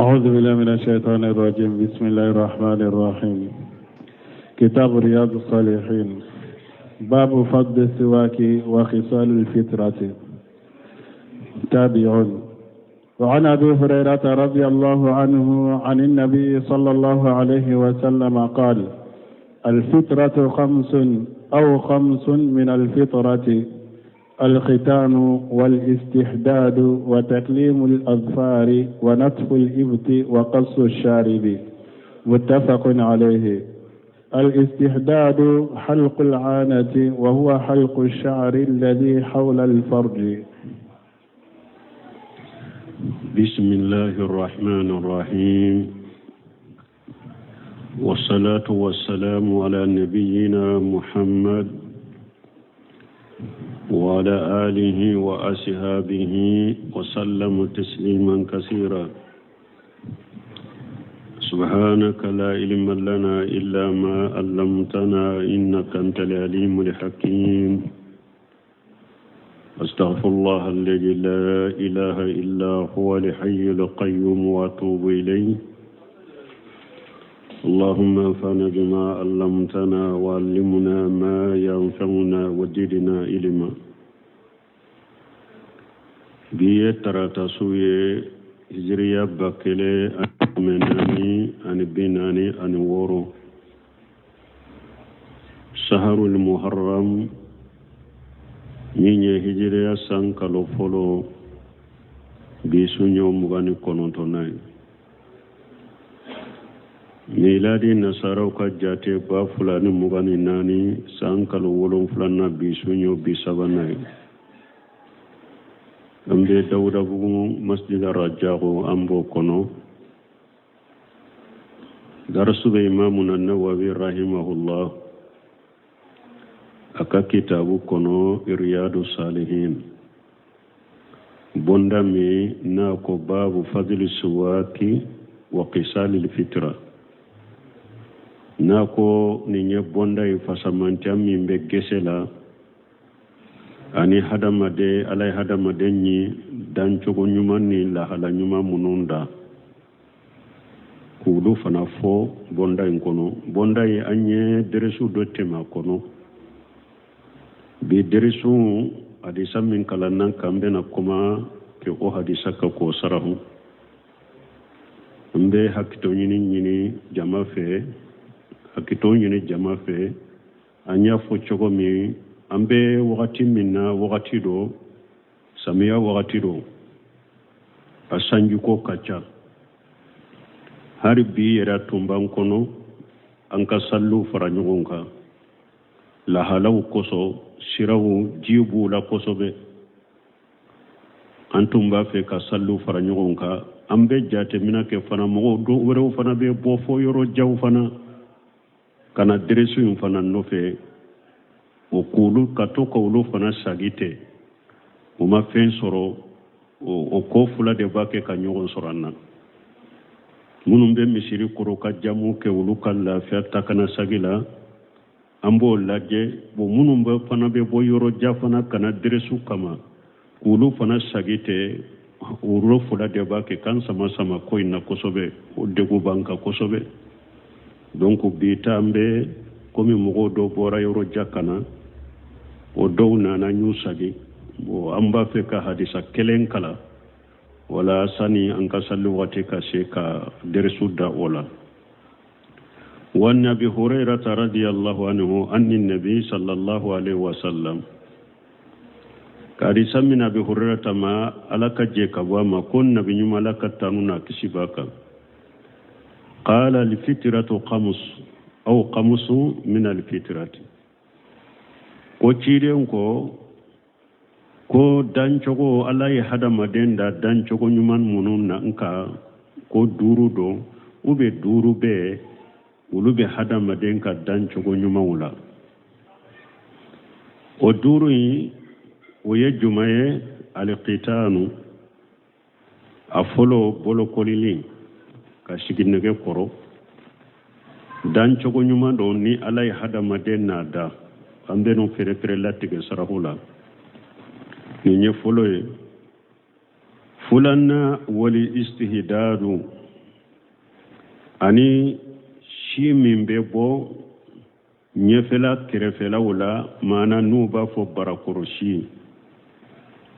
أعوذ بالله من الشيطان الرجيم بسم الله الرحمن الرحيم كتاب رياض الصالحين باب فضل السواك وخصال الفطرة تابع وعن أبي هريرة رضي الله عنه عن النبي صلى الله عليه وسلم قال الفطرة خمس أو خمس من الفطرة الختان والاستحداد وتقليم الأظفار ونتف الإبط وقص الشارب متفق عليه الاستحداد حلق العانة وهو حلق الشعر الذي حول الفرج بسم الله الرحمن الرحيم والصلاة والسلام على نبينا محمد وعلى آله وأصحابه وسلم تسليما كثيرا سبحانك لا علم لنا إلا ما علمتنا إنك أنت العليم الحكيم أستغفر الله الذي لا إله إلا هو الحي القيوم وأتوب إليه اللهم انفعنا بما علمتنا وعلمنا ما ينفعنا وزدنا علما bi ye tarata su ye hijiriya 1446 saharul muharram min ye hijiriya san kalo fɔlɔ bi su y'o 29nan ye miladi nasaraw ka jate 2024 san kalo wolonfilanan bi su y'o bi sabanan ye an bɛ dawudabugu masjid rajago an b'o kɔnɔ darasu bɛ imamuna nawawi rahimahullah a ka kitabu kɔnɔ riyadu salihin bonda min n'a ko babu fadli suwaki wa kisalil fitra n'a ko nin ye bonda ye fasamantiya min bɛ gese la ani hadamaden ala ye hadamaden ye dancogo ɲuman ni lahala ɲuman minnu da k'olu fana fɔ bonda in kɔnɔ bonda in an ye deresu dɔ tɛmɛ a kɔnɔ bi deresu hadisa min kalanna k'an bɛna kuma kɛ o hadisa kan k'o sarahu an bɛ hakɛto ɲini ɲini jama fɛ hakɛto ɲini jama fɛ an y'a fɔ cogo min an bɛ wagati min na wagati don samiya wagati don a sanjiko ka ca hali bi yɛrɛ tun b'an kɔnɔ an ka saliw fara ɲɔgɔn kan lahalaw kosɔn siraw ji b'u la kosɛbɛ an tun b'a fɛ ka saliw fara ɲɔgɔn kan an bɛ jateminɛ kɛ fana mɔgɔw dɔw wɛrɛw fana bɛ bɔ fo yɔrɔ janw fana ka na deresu in fana nɔfɛ o k'olu ka to ka olu fana sagi tɛ u ma fɛn sɔrɔ o ko fila de b'a kɛ ka ɲɔgɔn sɔrɔ an na minnu bɛ misiri kɔrɔ ka jamu kɛ olu ka lafiya ta kana sagi la an b'o lajɛ bon minnu bɛ fana bɛ bɔ yɔrɔ jan fana ka na deresu kama k'olu fana sagi tɛ olu fila de b'a kɛ k'an sama sama ko in na kosɛbɛ o degun b'an kan kosɛbɛ donc bi ta an bɛ komi mɔgɔw dɔw bɔra yɔrɔ jan ka na o dɔw nana n y'u sagi bon an b'a fɛ ka hadisa kelen kalan wala sani an ka sali waati ka se ka deresu da o la وعن أبي هريرة رضي الله عنه أن النبي صلى الله عليه وسلم hadisa minɛ Abi Hurairata ma ala ka jɛ ka bɔ a ma ko nabi ɲuman ala ka tanu n'a kisi b'a kan qala alfitratu khamus aw khamusu min alfitrati ko ciden ko ko dancogo ala ye hadamaden da dancogo ɲuman minnu na nka ko duuru don u bɛ duuru bɛɛ olu bɛ hadamaden ka dancogo ɲumanw la o duuru in o ye jumɛn ye alikitanu a fɔlɔ bolokolili ka sigi nɛgɛ kɔrɔ dancogo ɲuman don ni ala ye hadamaden n'a da an bɛ n'o fɛrɛfɛrɛ latigɛ sarahu la nin ye fɔlɔ ye filanan wali istihidadu Ani si min bɛ bɔ ɲɛfɛla kɛrɛfɛlaw la, maana n'u b'a fɔ barakɔrɔsi,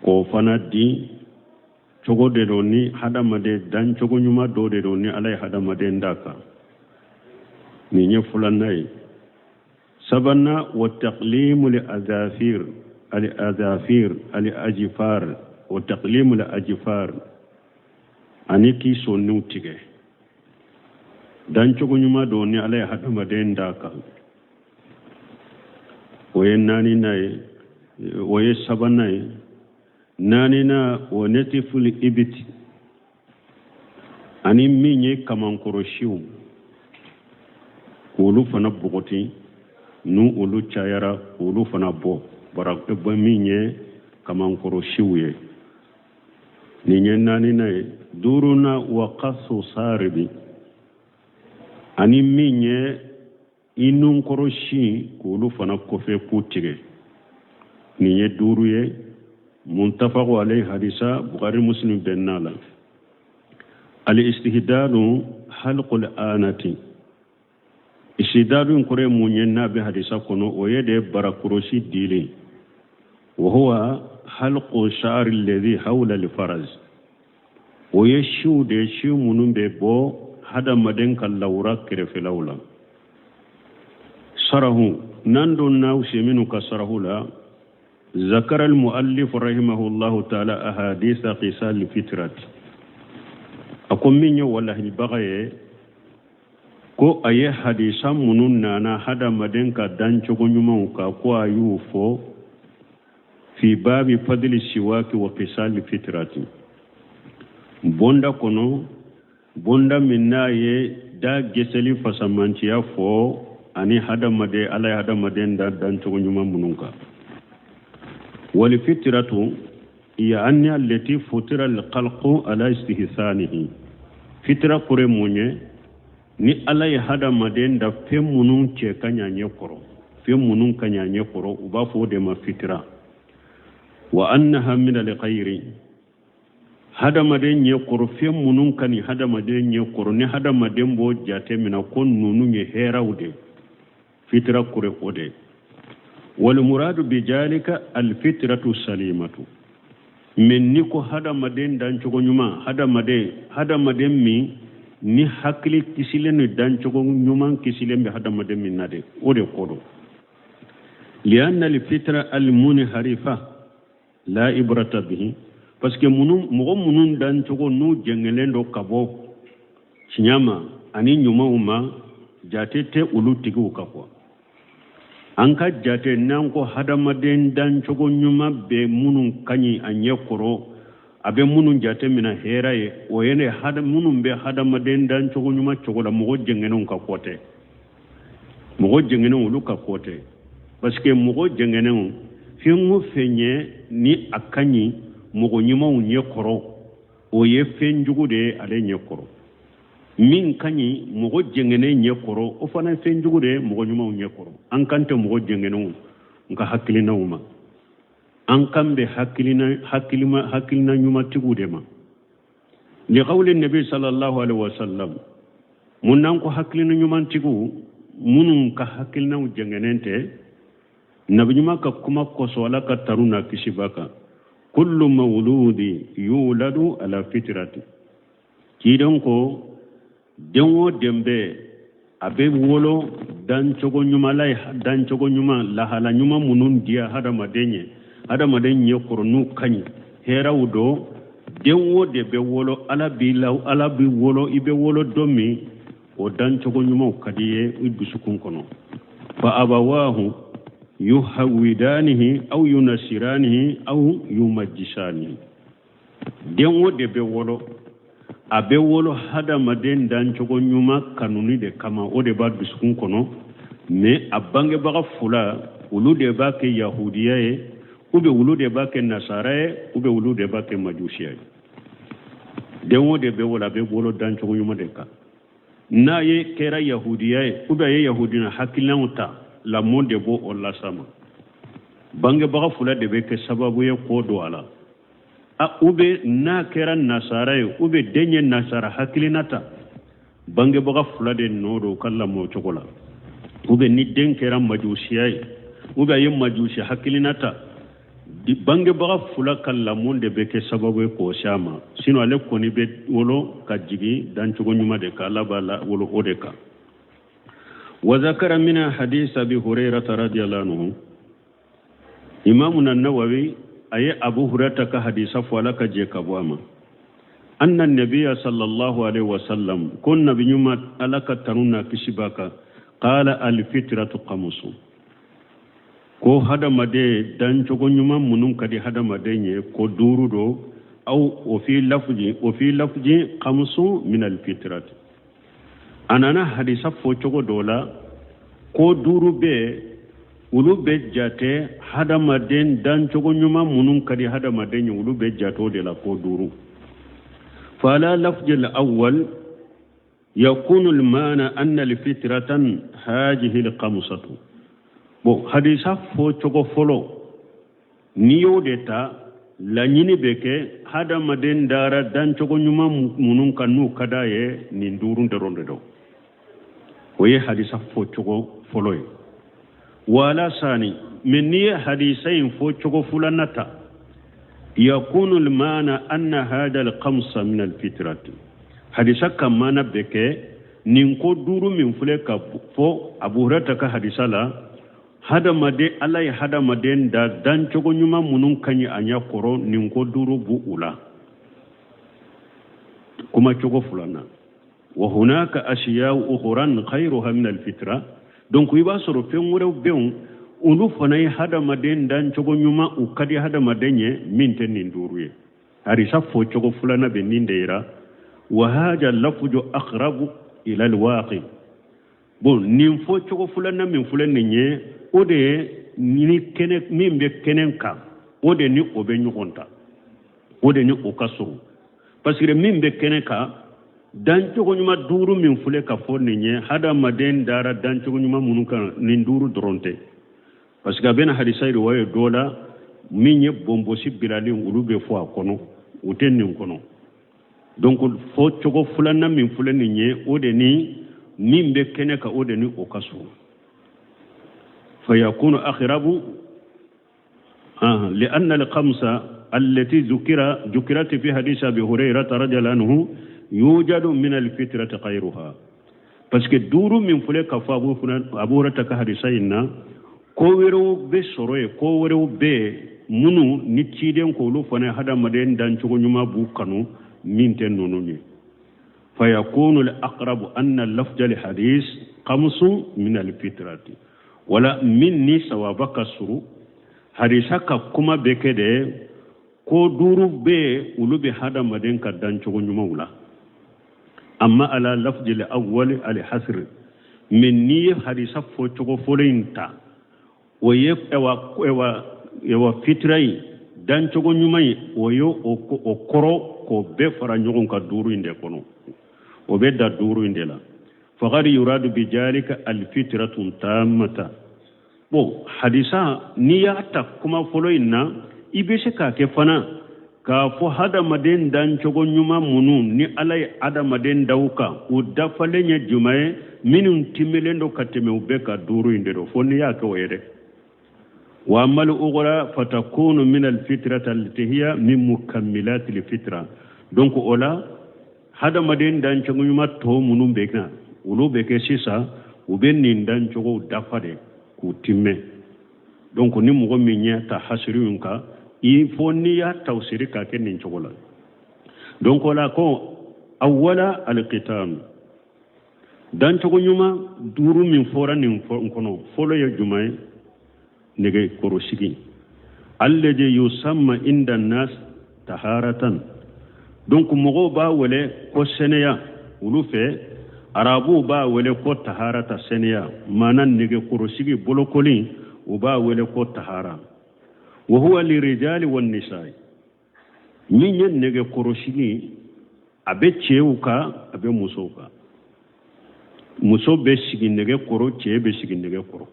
k'o fana di cogo de don ni hadamaden dancogo ɲuman dɔ de don ni Ala ye hadamaden d'a kan. Nin ye filanan ye. Sabanan, wa taqlimu li azafir al azafir al ajifar, wa taqlimu al ajifar, ani k'i sɔniw tigɛ. Dancogo ɲuman don ni Ala ye hadamaden d'a kan. O ye naaninan ye, o ye sabanan ye. Naaninan, wa natiful ibiti, ani min ye kamankɔrɔsiw k'olu fana bɔgɔti, n'u olu cayara k'olu fana bɔ bara min ye kamankɔrɔsiw ye. Nin ye naaninan ye. Duurunan, wa kasu saribi, ani min ye i nunkɔrɔsi k'olu fana kɔfɛ k'u tigɛ. Nin ye duuru ye. Muntafaqu alayhi, hadisa Bukhari Muslim bɛnna la. Al-istihdadu halqul anati, istihdadu in kɔrɔ ye mun ye n'a bɛ hadisa kɔnɔ? O ye de barakɔrɔsi dilen. Wa huwa halqu sha'ri alladhi hawla al-faraz, o ye siw de, siw minnu bɛ bɔ hadamaden ka lawura kɛrɛfɛlaw la. Sarahu n'an donna Useminu ka sarahu la, zakara al-muallif rahimahullahu ta'ala ahadisa qisal fitrat, a ko min ye walahilibaga ye, ko a ye hadisa minnu nana hadamaden ka dancogo ɲumanw kan, ko a y'u fɔ fi babi fadli siwaki wa qisal fitrati, bonda kɔnɔ, bonda min n'a ye da geseli fasamantiya fɔ, ani hadamaden Ala ye hadamaden da dancogo ɲuman minnu kan. Wal fitratu yaani allati futira alkhalqu ala istihsanihi, fitra kɔrɔ mun ye? Ni Ala ye hadamaden da fɛn minnu cɛ ka ɲa ɲɛ kɔrɔ, fɛn minnu ka ɲa ɲɛ kɔrɔ, u b'a fɔ o de ma fitira. Wa annaha min alkhayri, hadamaden ɲɛ kɔrɔ fɛn minnu ka ɲi hadamaden ɲɛ kɔrɔ, ni hadamaden b'o jate minɛ ko ninnu ye hɛrɛw de, fitira kɔrɔ o de. Walmuradu bijalika alfitratu salimatu, mais ni ko hadamaden dancogo ɲuman, hadamaden min ni hakili kisilen ni dancogo ɲuman kisilen bɛ hadamaden min na de, o de ko don. Lianna alfitra almunharifa la ibrata bihi, parce que munu mɔgɔ minnu dancogo n'u jɛngɛlen don ka bɔ tiɲɛ ma ani ɲumanw ma, jate tɛ olu tigiw ka quoi. An ka jate n'an ko hadamaden dancogo ɲuman bɛ minnu ka ɲi a ɲɛ kɔrɔ, a bɛ minnu jate minɛ hɛrɛ ye, o ye ne minnu bɛ hadamaden dancogo ɲuman cogo la. Mɔgɔ jɛngɛnenw ka ko tɛ, mɔgɔ jɛngɛnenw olu ka ko tɛ, parce que mɔgɔ jɛngɛnenw, fɛn o fɛn ye ni a ka ɲi mɔgɔ ɲumanw ɲɛ kɔrɔ, o ye fɛn jugu de ye ale ɲɛ kɔrɔ. Min ka ɲi mɔgɔ jɛngɛnen ɲɛ kɔrɔ, o fana ye fɛn jugu de ye mɔgɔ ɲumanw ɲɛ kɔrɔ. An kan tɛ mɔgɔ jɛngɛnenw nka hakilinaw ma, an kan bɛ hakilina ɲumantigiw de ma. Liqawli nabi sallallahu alaihi wasallam, mun n'an ko hakilina ɲumantigiw minnu ka hakilinaw jɛngɛnen tɛ, nabi ɲuman ka kuma kosɔn, Ala ka tanu n'a kisi b'a kan, kullu mawludi yuladu ala fitrati, ciden ko den o den bɛ a bɛ wolo dancogo ɲuman la, dancogo ɲuman, lahala ɲuman minnu diya hadamaden ye, hadamaden ɲɛ kɔrɔ n'u ka ɲi, hɛrɛw don. Den o de bɛ wolo, Ala b'i la, Ala b'i wolo, i bɛ wolo don min, o dancogo ɲumanw ka di ye i dusukun kɔnɔ. Fa abawahu yuhawidanihi aw yunasiranihi aw yumajjisanihi, den o de bɛ wolo, a bɛ wolo hadamaden dancogo ɲuman kanuni de kama, o de b'a dusukun kɔnɔ. Mais a bangebaga fila, olu de b'a kɛ yahudiya ye, ou bien olu de b'a kɛ nasara ye, ou bien olu de b'a kɛ majusiya ye. Den o de bɛ wolo, a bɛ wolo dancogo ɲuman de kan. N'a ye kɛra yahudiya ye, ou bien a ye yahudina hakilinaw ta, lamɔ de b'o o las'a ma. Bangebaga fila de bɛ kɛ sababu ye k'o don a la. A ou bien n'a kɛra nasara ye, ou bien den ye nasara hakilina ta, Bangebaga fila de nɔ don u ka lamɔ cogo la, ou bien ni den kɛra majusiya ye, ou bien a ye majusi hakilina ta, bangebaga fila ka lamɔ de bɛ kɛ sababu ye k'o se a ma. Sinon ale kɔni bɛ wolo ka jigin dancogo ɲuman de kan, Ala b'a la wolo o de kan. Wa zakara mina hadis Abi Hurairata radiyallahu anhu. Imamuna Nawawi a ye Abu Hurairata ka hadisa fɔ, Ala ka jɛ ka bɔ a ma, anna nabiya sallallahu alaihi wasallam, ko nabi ɲuman, Ala ka tanu n'a kisi b'a kan, qala alfitratu khamsu, ko hadamaden dancogo ɲuman minnu ka di hadamaden ye, ko duuru don, aw o fi lafji, o fi lafji khamsu min alfitrati. A nana hadisa fɔ cogo dɔ la ko duuru bɛ, olu bɛ jate hadamaden dancogo ɲuman minnu ka di hadamaden ye, olu bɛ jate o de la ko duuru. Fala lafji al-awwal yakunu al-maana anna al-fitratan hajihi al-khamsatu. Bon, hadisa fɔ cogo fɔlɔ, n'i y'o de ta, laɲini bɛ kɛ hadamaden dara dancogo ɲuman minnu kan n'u ka d'a ye, nin duuru dɔrɔn de don. O ye hadisa fɔcogo fɔlɔ ye. Wala sani mɛ, n'i ye hadisa in fɔcogo filanan ta, yakunu lmaana anna hada alkamsa min alfitrati, hadisa ka maana bɛ kɛ nin ko duuru min filɛ ka fɔ Abu Hurata ka hadisa la, hadamaden, Ala ye hadamaden da dancogo ɲuman minnu ka ɲi a ɲɛ kɔrɔ, nin ko duuru b'u u la. Kuma cogo filanan, wa hunaka ashiya ukhran khayruha min alfitra. Donc i b'a sɔrɔ fɛn wɛrɛw bɛ yen, olu fana ye hadamaden dancogo ɲuman, u ka di hadamaden ye, min tɛ nin duuru ye. Hadisa fɔcogo filanan bɛ nin de yira. Wa haja lafju aqrabu ila alwaqi. Bon, nin fɔcogo filanan min filɛ nin ye, o de ye ni kɛnɛ min bɛ kɛnɛ kan, o de ni o bɛ ɲɔgɔn ta, o de ni o ka surun, parce que min bɛ kɛnɛ kan, dancogo ɲuman duuru min filɛ ka fɔ nin ye, hadamaden dara dancogo ɲuman minnu kan, nin duuru dɔrɔn tɛ, parce que a bɛna hadisa riwaya dɔ la min ye bɔnbɔsi bilalen, olu bɛ fɔ a kɔnɔ, u tɛ nin kɔnɔ. Donc fɔ cogo filanan min filɛ nin ye, o de ni min bɛ kɛnɛ kan, o de ni o ka surun. Fayakunu akhrabu لأن الخمسة التي ذكرت في حديث أبي هريرة رضي الله عنه يوجد من الفترة غيرها, parce que duuru min filɛ ka fɔ Abu Hurata ka hadisa in na, ko wɛrɛw bɛ sɔrɔ yen, ko wɛrɛw bɛ yen minnu ni ciden k'olu fana hadamaden dancogo ɲuman b'u kanu, min tɛ ninnu ye. Fayakunu al-aqrabu anna lafja al-hadis khamsun min al-fitrati, wala min ni sawaba ka surun, hadisa ka kuma bɛ kɛ de ko duuru bɛ yen, olu bɛ hadamaden ka dancogo ɲumanw la. Amma ala lafji al-awwal al-hasr, mais n'i ye hadisa fɔcogo fɔlɔ in ta, o ye ɛwa ɛwa ɛwa fitira ye, dancogo ɲuman ye, o ye o kɔrɔ k'o bɛɛ fara ɲɔgɔn kan duuru in de kɔnɔ, o bɛ da duuru in de la. Faqad yuradu bijalika alfitratun tammata. Bon, hadisa n'i y'a ta kuma fɔlɔ in na, i bɛ se k'a kɛ fana k'a fɔ hadamaden dancogo ɲuman minnu ni Ala ye hadamaden da u kan, u dafalen ye jumɛn ye, minnu timelen don ka tɛmɛ u bɛɛ ka, duuru in de don, fo n'i y'a kɛ o ye dɛ. Wa amal ughra fatakunu min alfitrati allati hiya min mukammilati alfitra. Donc o la, hadamaden dancogo ɲuman tɔ minnu bɛ kan, olu bɛ kɛ sisan u bɛ nin dancogow dafa de k'u timmɛ. Donc ni mɔgɔ min ɲɛ ta hasiri in kan, il faut n'i y'a tawsiri k'a kɛ nin cogo la. Donc o la ko awwala alqitan, dancogo ɲuman duuru min fɔra nin kɔnɔ, fɔlɔ ye jumɛn ye? Nɛgɛ kɔrɔsigi, alladhi yusamma inda nas taharatan. Donc mɔgɔw b'a wele ko sɛnɛya, olu fɛ arabuw b'a wele ko taharata, sɛnɛya, maana nɛgɛ kɔrɔsigi, bolokoli, u b'a wele ko tahara. Wa huwa lirijali wan nisa'i, min ye nɛgɛ kɔrɔsigi, a bɛ cɛw kan, a bɛ musow kan. Muso bɛ sigi nɛgɛ kɔrɔ, cɛ bɛ sigi nɛgɛ kɔrɔ.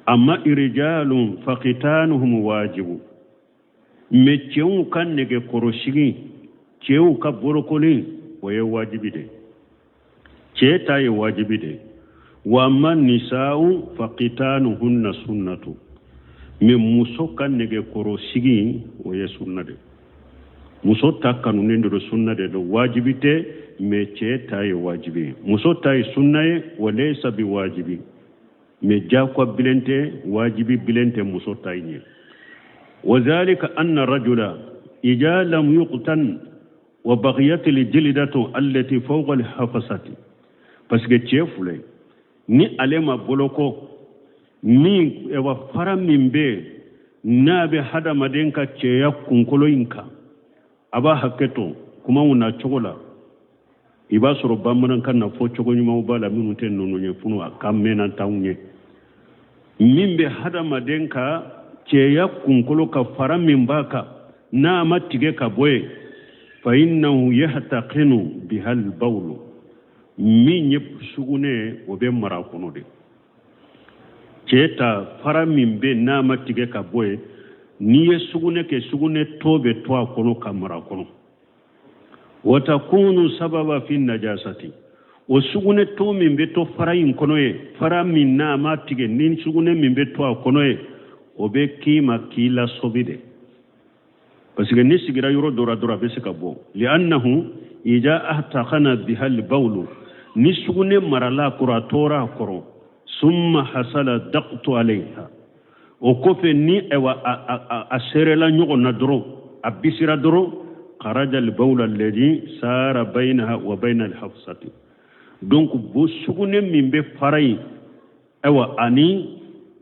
Amma irijalun faqitanuhum wajibu, mais cɛw ka nɛgɛ kɔrɔsigi, cɛw ka bolokoli, o ye wajibi de. Cɛ ta ye wajibi de ye. Wa amma nisa'u fa qitanuhunna sunnatu. Mais muso ka nɛgɛkɔrɔ sigi, o ye sunna de. Muso ta kanunen de don, sunna de don, wajibi tɛ. Mais cɛ ta ye wajibi ye. Muso ta ye sunna ye, wa laysa bi wajibi. Mais jagoya bilen tɛ, wajibi bilen tɛ muso ta in ye. Wa zalika anna rajula ija lam yuqtan wa baqiyat aljildatu allati fawqa alhafasati. Parce que cɛ filɛ, ni ale ma boloko, min ɛwa fara min bɛ yen n'a bɛ hadamaden ka cɛya kunkolo in kan, a b'a hakɛ to kumaw na cogo la. I b'a sɔrɔ bamanankan na fɔ cogo ɲumanw b'a la minnu tɛ ninnu ye funu a ka mɛnna t'anw ye. Min bɛ hadamaden ka cɛya kunkolo ka fara min b'a kan, n'a ma tigɛ ka bɔ yen, fa innahu yahtaqinu bihal bawlu, min ye sugunɛ, o bɛ mara kɔnɔ de. Cɛ ta fara min bɛ n'a ma tigɛ ka bɔ yen, n'i ye sugunɛ kɛ, sugunɛ tɔ bɛ to a kɔnɔ ka mara kɔnɔ. Wa takunu sababa fi najasati, o sugunɛ tɔ min bɛ to fara in kɔnɔ ye, fara min n'a ma tigɛ, ni sugunɛ min bɛ to a kɔnɔ ye, o bɛ k'i ma k'i lasɔbi de. Parce que n'i sigira yɔrɔ dɔ la dɔrɔn, a bɛ se ka bɔ. Li'annahu ija ahtakana biha albawlu, ni sugunɛ marala a kɔrɔ, a tora a kɔrɔ, summa hasala daqtu alayha, o kɔfɛ ni ayiwa a serela ɲɔgɔn na dɔrɔn, a bisira dɔrɔn, kharaja albawlu alladhi sara baynaha wa bayna alhafsati. Donc bo sugunɛ min bɛ fara in ayiwa ani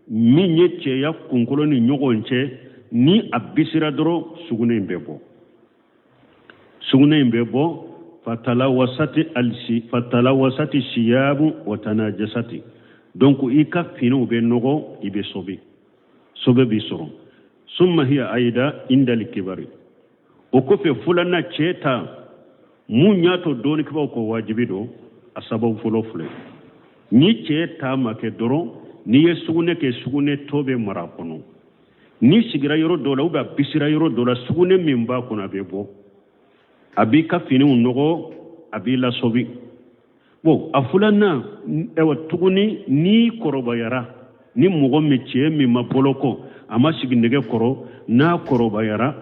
min ye cɛya kunkolo ni ɲɔgɔn cɛ, ni a bisira dɔrɔn, sugunɛ in bɛ bɔ, sugunɛ in bɛ bɔ. Fatalawasati alisi fatalawasati siyabu wa tanajasati. Donc i ka finiw bɛ nɔgɔ, i bɛ sobe, sobe b'i sɔrɔ. Summa hiya ayida indal kibari. O kɔfɛ filanan, cɛ ta mun y'a to dɔnnikɛbaaw ko wajibi don, a sababu fɔlɔ filɛ: ni cɛ ta ma kɛ dɔrɔn, n'i ye sugunɛ kɛ, sugunɛ tɔ bɛ mara a kɔnɔ. N'i sigira yɔrɔ dɔ la ou bien a bisira yɔrɔ dɔ la, sugunɛ min b'a kɔnɔ, a bɛ bɔ, a b'i ka finiw nɔgɔ, a b'i lasɔbi. Bon, a filanan ayiwa tuguni, n'i kɔrɔbayara, ni mɔgɔ min, cɛ min ma boloko, a ma sigi nɛgɛ kɔrɔ, n'a kɔrɔbayara,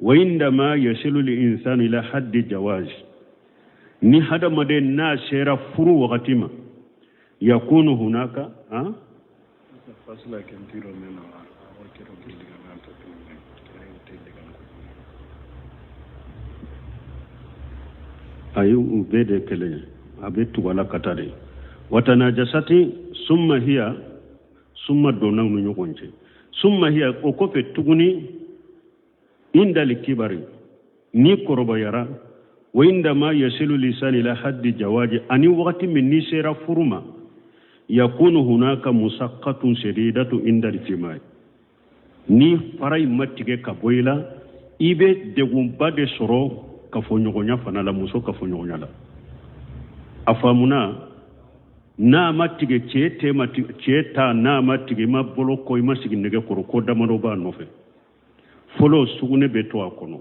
wa indama yasilu li insanu ila haddi jawaz, ni hadamaden n'a sera furu wagati ma, yakunu hunaka han. Ayi, u bɛɛ de kelen ye, a bɛ tugu a la ka taa de. Watanajasati summa hiya summa donna u ni ɲɔgɔn cɛ. Summa hiya, o kɔfɛ tuguni, indali kibari, ni kɔrɔbayara, wa indama yasilu lisan ila haddi jawaji, ani wagati min n'i sera furu ma, yakunu hunaka musaqqatun shadidatu indal jimai. Ni fara in ma tigɛ ka bɔ i la, i bɛ degunba de sɔrɔ kafoɲɔgɔnya fana la, muso kafoɲɔgɔnya la. A faamuna? N'a ma tigɛ, cɛ tɛ ma tigɛ, cɛ ta n'a ma tigɛ, i ma bolo kɔ, i ma sigi nɛgɛ kɔrɔ, ko damadɔ b'a nɔfɛ. Fɔlɔ, sugunɛ bɛ to a kɔnɔ,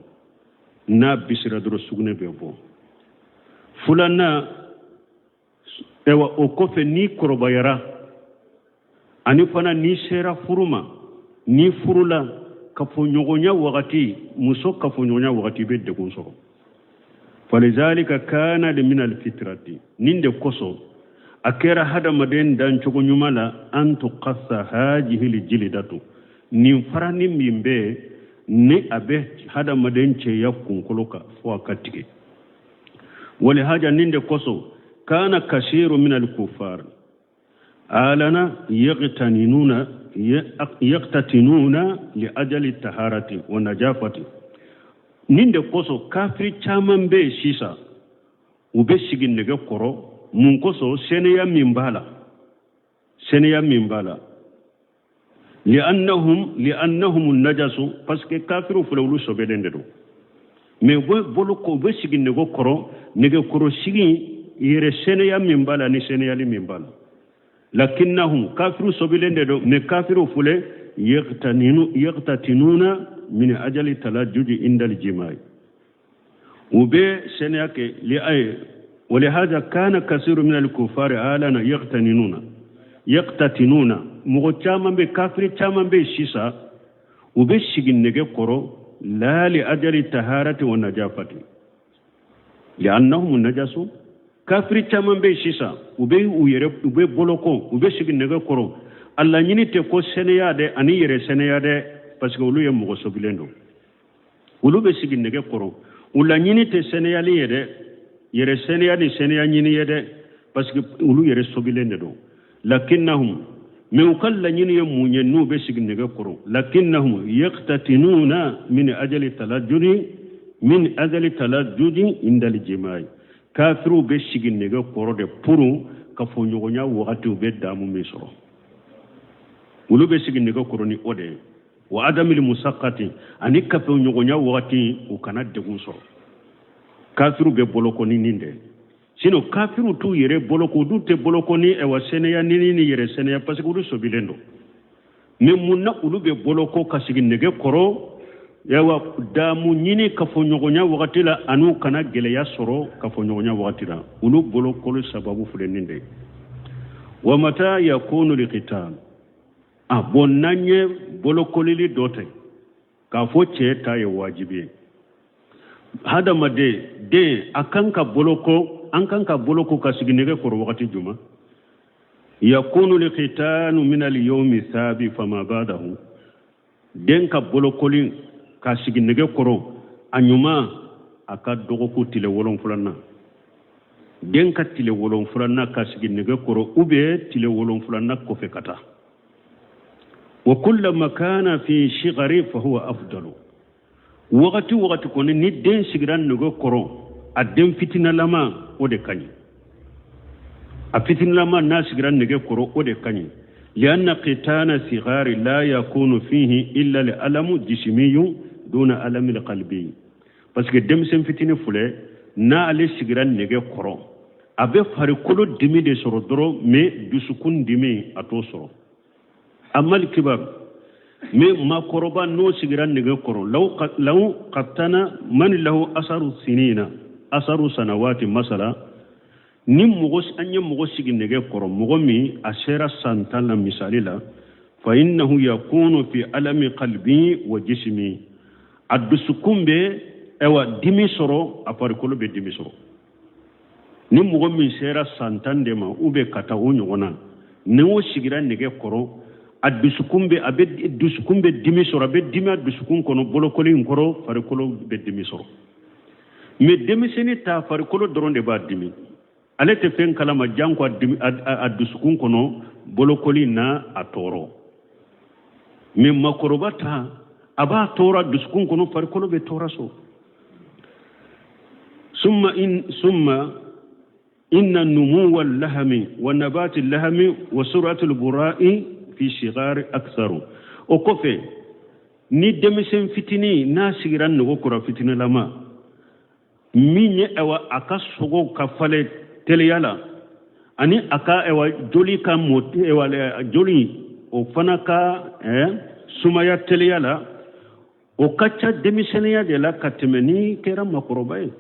n'a bisira dɔrɔn, sugunɛ bɛ bɔ. Filanan, ayiwa, o kɔfɛ n'i kɔrɔbayara, ani fana n'i sera furu ma, n'i furula, kafoɲɔgɔnya wagati, muso kafoɲɔgɔnya wagati, i bɛ degun sɔrɔ. Falizalika kana li min alfitrati, nin de kosɔn a kɛra hadamaden dancogo ɲuman la, an tuqassa hajihi lijilidatu, nin farani min bɛ ni a bɛ hadamaden cɛya kunkolo kan, fo a ka tigɛ. Walihaja, nin de kosɔn kana kasiru min alkufar alana yaqtaninuna yaqtatinuna li ajali taharati wa najafati. Nin de kosɔn kafiri caman bɛ yen sisan, u bɛ sigi nɛgɛ kɔrɔ. Mun kosɔn? Sɛnɛya min b'a la, sɛnɛya min b'a la. Li'annahum najasu, parce que kafiriw filɛ, olu sɔbɛlen de don, mais u bɛ bolo ko, u bɛ sigi nɛgɛ kɔrɔ. Nɛgɛ kɔrɔ sigi yɛrɛ, sɛnɛya min b'a la ni sɛnɛyali min b'a la. Lakinnahum, kafiriw sɔbɛlen de don, mais kafiriw filɛ, yaqtatinuna min ajali talajjuji indal jimai, u bɛ sɛnɛya kɛ li aye. Walihaza kana kasiru min alkufari alana yaqtaninuna yaqtatinuna, mɔgɔ caman bɛ, kafiri caman bɛ sisan, u bɛ sigi nɛgɛ kɔrɔ la li ajali taharati wa najafati liannahum najasu. Kafiri caman bɛ sisan, u bɛ u yɛrɛ, u bɛ boloko, u bɛ sigi nɛgɛ kɔrɔ, a laɲini tɛ ko sɛnɛya dɛ ani yɛrɛ sɛnɛya dɛ, parce que olu ye mɔgɔ sobilen don. Olu bɛ sigi nɛgɛ kɔrɔ, u laɲini tɛ sɛnɛyali ye dɛ, yɛrɛ sɛnɛya ni sɛnɛya ɲini ye dɛ, parce que olu yɛrɛ sobilen de don. Lakinnahum, mais u ka laɲini ye mun ye n'u bɛ sigi nɛgɛ kɔrɔ? Lakinnahum yaqtatinuna min ajali talajjudi, min ajali talajjudi indal jima'i. Kafiriw bɛ sigi nɛgɛ kɔrɔ de pour kafoɲɔgɔnya wagati u bɛ damu min sɔrɔ, olu bɛ sigi nɛgɛ kɔrɔ ni o de ye. Wa adamil musakati, ani kafoɲɔgɔnya wagati u kana degun sɔrɔ. Kafiriw bɛ boloko ni nin de. Sinon kafiriw t'u yɛrɛ boloko, olu tɛ boloko ni ɛwa sɛnɛya nini ni yɛrɛ sɛnɛya, parce que olu sobilen don. Mais mun na olu bɛ boloko ka sigi nɛgɛ kɔrɔ? Yawa damu ɲini kafoɲɔgɔnya wagati la, an'u kana gɛlɛya sɔrɔ kafoɲɔgɔnya wagati la. Olu bolokoli sababu filɛ nin de ye. Wa mata yakunu liqital, a bon, n'an ye bolokolili dɔ tɛ k'a fɔ cɛ ta ye wajibi ye, hadamaden den a kan ka boloko, an kan ka boloko ka sigi nɛgɛ kɔrɔ wagati juma? Yakunu liqitanu min al-yawmi sabi fama ba'dahu. Den ka bolokoli ka sigi nɛgɛ kɔrɔ, a ɲuman a ka dɔgɔkun tile wolonfilanan, den ka tile wolonfilanan ka sigi nɛgɛ kɔrɔ, ou bien tile wolonfilanan kɔfɛ ka taa. Wa kullama kana fi shigari fa huwa afdalu. Wagati wagati kɔni ni den sigira nɛgɛ kɔrɔ, a den fitinalama, o de ka ɲi. A fitinalama n'a sigira nɛgɛ kɔrɔ, o de ka ɲi. Lianna qitana sigari la yakunu fihi illa li alamu jisimiyu duna alami qalbi, parce que denmisɛn fitini filɛ, n'ale sigira nɛgɛ kɔrɔ, a bɛ farikolo dimi de sɔrɔ dɔrɔn, mais dusukun dimi a t'o sɔrɔ. Amal kibar, mais makɔrɔba n'o sigira nɛgɛ kɔrɔ, law qattana man lahu asaru sinina asaru sanawati, masala ni mɔgɔ, an ye mɔgɔ sigi nɛgɛ kɔrɔ, mɔgɔ min a sera san 10 la misali la, fa innahu yakunu fi alami qalbi wa jismi, a dusukun bɛ ayiwa dimi sɔrɔ, a farikolo bɛ dimi sɔrɔ. Ni mɔgɔ min sera san 10 de ma ou bien ka taa o ɲɔgɔn na, ni o sigira nɛgɛ kɔrɔ, a dusukun bɛ, a bɛ dusukun bɛ dimi sɔrɔ, a bɛ dimi a dusukun kɔnɔ bolokoli in kɔrɔ, farikolo bɛ dimi sɔrɔ. Mais denmisɛnnin ta, farikolo dɔrɔn de b'a dimi, ale tɛ fɛn kalama janko a dusukun kɔnɔ bolokoli na a tɔɔrɔ. Mais makɔrɔba ta, a b'a tɔɔrɔ a dusukun kɔnɔ, farikolo bɛ tɔɔrɔ sɔrɔ. Summa in summa inna numuwa lahami wa nabati lahami wa surati al-bura'i fi shigar aktharu. O kɔfɛ, ni denmisɛn fitinin n'a sigira nɛgɛ kɔrɔ fitinilama min ye, ayiwa a ka sogo ka falen teliya la, ani a ka ayiwa joli ka mɔ, ayiwa joli o fana ka sumaya teliya la, o ka ca denmisɛnninya de la ka tɛmɛ ni kɛra makɔrɔba ye.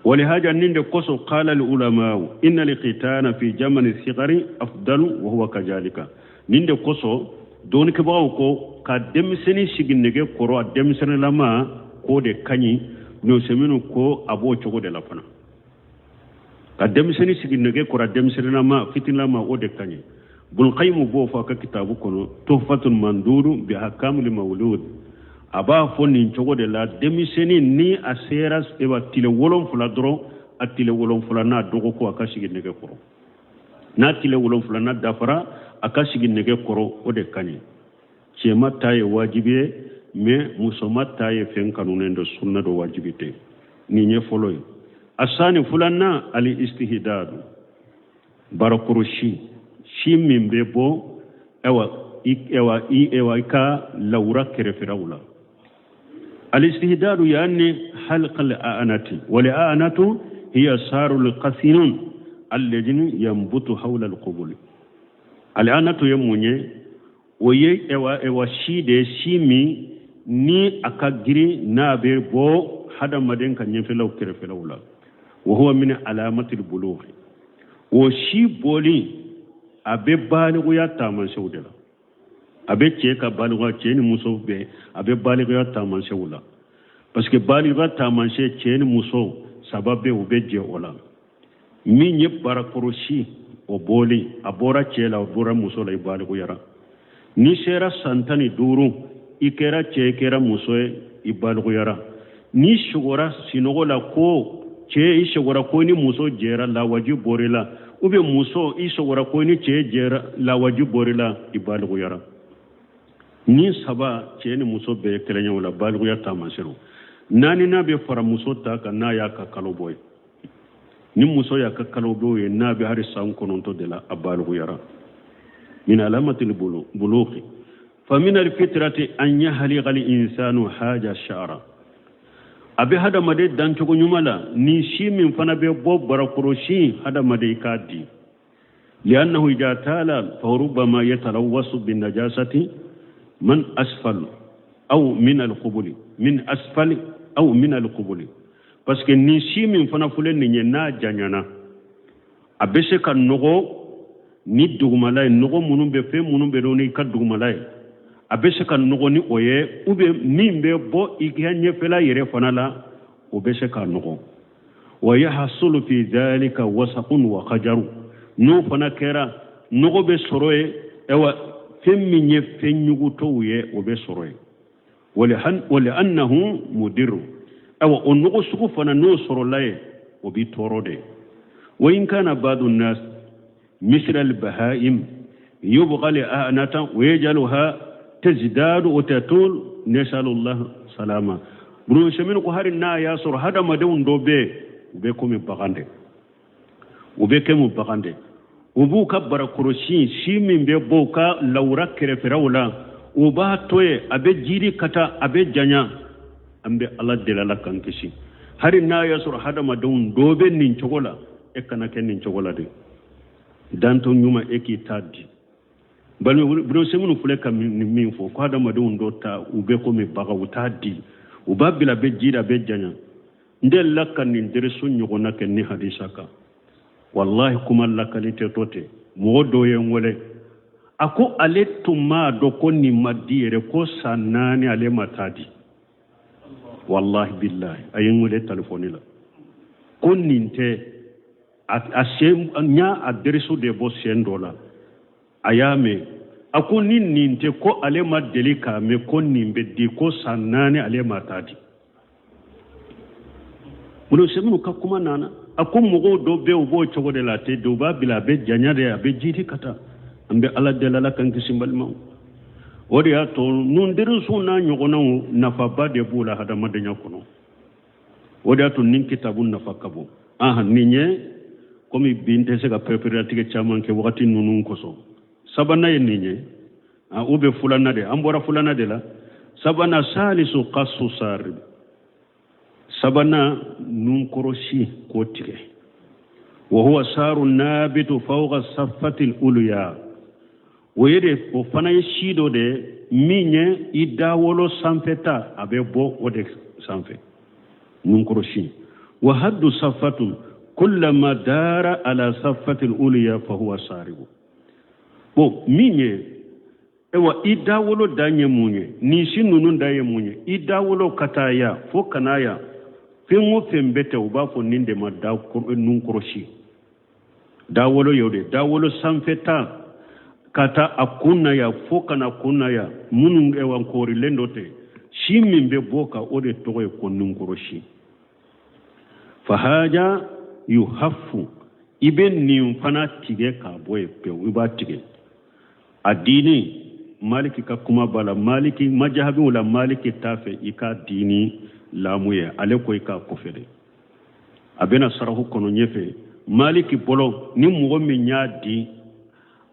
Walihaja nin de kosɔn qala al ulama inna al qitana fi jamani sigari afdalu wa huwa kajalika. Nin de kosɔn dɔnnikɛbagaw ko ka denmisɛnnin sigi nɛgɛ kɔrɔ a denmisɛnninlama, k'o de ka ɲi. N'o ko a b'o cogo de la fana, ka denmisɛnnin sigi nɛgɛ kɔrɔ a denmisɛnninlama fitinilama, o de ka ɲi. Bulqayimu b'o fɔ a ka kitabu kɔnɔ, Tuhfatul Manduru bi Ahkamil Mawlud, a b'a fɔ nin cogo de la: denmisɛnnin ni a sera eba tile 7 dɔrɔn, a tile 7 n'a dɔgɔko, a ka sigi nɛgɛ kɔrɔ. N'a tile 7 n'a dafara, a ka sigi nɛgɛ kɔrɔ, o de ka ɲi. Cɛma ta ye wajibi ye, mais musoma ta ye fɛn kanunen don, sunna don, wajibi tɛ. Nin ye fɔlɔ ye. A sani filanan, ali istihdadu, barakɔrɔ si, si min bɛ bɔ ayiwa i ayiwa i ka lawura kɛrɛfɛlaw la. الاستهداد يعني حلق الأعنة، والأعنة هي سار القسين الذي ينبت حول القبول. الأعنة يموني وي ewa ewa si de, si min ni a ka girin n'a bɛ bɔ hadamaden ka ɲɛfɛlaw kɛrɛfɛlaw la. Wa huwa min alamatil bulugh, o si bɔli a bɛ balikuya taamasiyɛnw de la. A bɛ cɛ ka balikuya, cɛ ni muso bɛɛ, a bɛ balikuya taamasiyɛnw la, parce que balikuya taamasiyɛn cɛ ni muso saba bɛ, u bɛ jɛ o la. Min ye barakɔrɔsi o bɔli, a bɔra cɛ la, o bɔra muso la, i balikuyara. N'i sera san 15, i kɛra cɛ, i kɛra muso ye, i balikuyara. N'i sugora sinɔgɔ la ko cɛ, i sugora ko ni muso jɛra, lawaji bɔr'i la, ou bien muso, i sugora ko ni cɛ jɛra, lawaji bɔr'i la, i balikuyara. Ni saba, cɛ ni muso bɛɛ ye kelen ye o la, balikuya taamasiyɛnw. Naaninan bɛ fara muso ta kan n'a y'a ka kalo bɔ ye. Ni muso y'a ka kalo bɔ ye, n'a bɛ hali san 9 de la, a balikuyara. Min alamatil bulughi. Fa min alfitrati an yahliqa al insanu haja sha'ra. A bɛ hadamaden dancogo ɲuman la, ni si min fana bɛ bɔ barakɔrɔsi, hadamaden i k'a di. Li'annahu idha tala fa rubbama yatalawwasu bin najasati man asfal aw min al-qubuli, min asfali aw min al-qubuli. Parce que ni si min fana filɛ nin ye, n'a janyana, a bɛ se ka nɔgɔ ni dugumala ye, nɔgɔ minnu bɛ, fɛn minnu bɛ don n'i ka dugumala ye, a bɛ se ka nɔgɔ ni o ye, ou bien min bɛ bɔ i ka ɲɛfɛla yɛrɛ fana la, o bɛ se ka nɔgɔ. Wa yahsulu fi dhalika wasaqun wa qajaru. N'o fana kɛra, nɔgɔ bɛ sɔrɔ yen, ayiwa fɛn min ye fɛn ɲugutɔw ye, o bɛ sɔrɔ yen. Wa li'annahu mudirru. Ayiwa o nɔgɔ sugu fana n'o sɔrɔla yen, o b'i tɔɔrɔ de. Wa in kana ba'du nas misla al-bahaim yubgha li'anatan wa yaj'aluha tazdadu wa tatul, nasalullah salama. Ibn Usaymin ko hari n'a y'a sɔrɔ hadamadenw dɔ bɛ yen, u bɛ komi bagan de, u bɛ kɛ mu bagan de, u b'u ka barakɔrɔsi si min bɛ bɔ u ka lawura kɛrɛfɛlaw la, u b'a to yen, a bɛ jiri ka taa, a bɛ janya. An bɛ Ala deli, Ala k'an kisi. Hari n'a y'a sɔrɔ hadamadenw dɔ bɛ nin cogo la, e kana kɛ nin cogo la dɛ. Danto ɲuman, e k'i ta di. Balima, Ibn Usaymin filɛ ka min fɔ, ko hadamadenw dɔ ta, u bɛ komi bagan, u t'a di, u b'a bila, a bɛ ji la, a bɛ janya. N delila ka nin derisu ɲɔgɔnna kɛ ni hadisa kan. Walahi kuma lakali tɛ to ten. Mɔgɔ dɔ ye n wele, a ko ale tun m'a dɔn ko nin ma di yɛrɛ, ko san 4 ale ma taa di. Walahi bilahi, a ye n wele telefɔni la ko nin tɛ a sen, n y'a a derisu de bɔ sen dɔ la, a y'a mɛn. A ko ni nin tɛ, ko ale ma deli k'a mɛn ko nin bɛ di, ko san 4 ale ma taa di. Ibn Usaymin ka kuma nana, a ko mɔgɔw dɔ bɛ yen, u b'o cogo de la, a tɛ di, u b'a bila, a bɛ janya de, a bɛ jidi ka taa. An bɛ Ala deli, Ala k'an kisi. Balimaw, o de y'a to nun derisu n'a ɲɔgɔnnaw nafaba de b'u la hadamadenya kɔnɔ. O de y'a to nin kitabu nafa ka bon. Ahan, nin ye komi bi n tɛ se ka pɛrɛpɛrɛlatigɛ caman kɛ wagati ninnu kosɔn. Sabanan ye nin ye, u bɛ filanan de, an bɔra filanan de la. Sabanan, salisu qasu sarib. Sabanan, nunkɔrɔsi k'o tigɛ. Wa huwa saru nabitu fawqa saffati al-ulya. O ye de, o fana ye si dɔ de ye min ye i dawolo sanfɛta, a bɛ bɔ o de sanfɛ, nunkɔrɔsi. Wa haddu saffatu kullama dara ala saffati al-ulya fa huwa saribu. Bon, min ye ayiwa i dawolo dan ye mun ye, nin si ninnu dan ye mun ye, i dawolo ka taa yan fo ka na yan, fɛn o fɛn bɛ tɛ, u b'a fɔ nin de ma da nunkɔrɔsi. Dawolo y'o de, dawolo sanfɛta ka taa a kun na yan fo ka na kun na yan, minnu ayiwa koorilen dɔ tɛ, si min bɛ bɔ ka, o de tɔgɔ ye ko nunkɔrɔsi. Fahaja yuhafu, i bɛ nin fana tigɛ k'a bɔ yen pewu, i b'a tigɛ. A dini, Maliki ka kuma b'a la, Maliki majahabiw la, Maliki t'a fɛ i k'a dini laamu ye, ale ko i k'a kɔfɛ de. A bɛna sarahu kɔnɔ ɲɛfɛ. Maliki bolo, ni mɔgɔ min y'a di,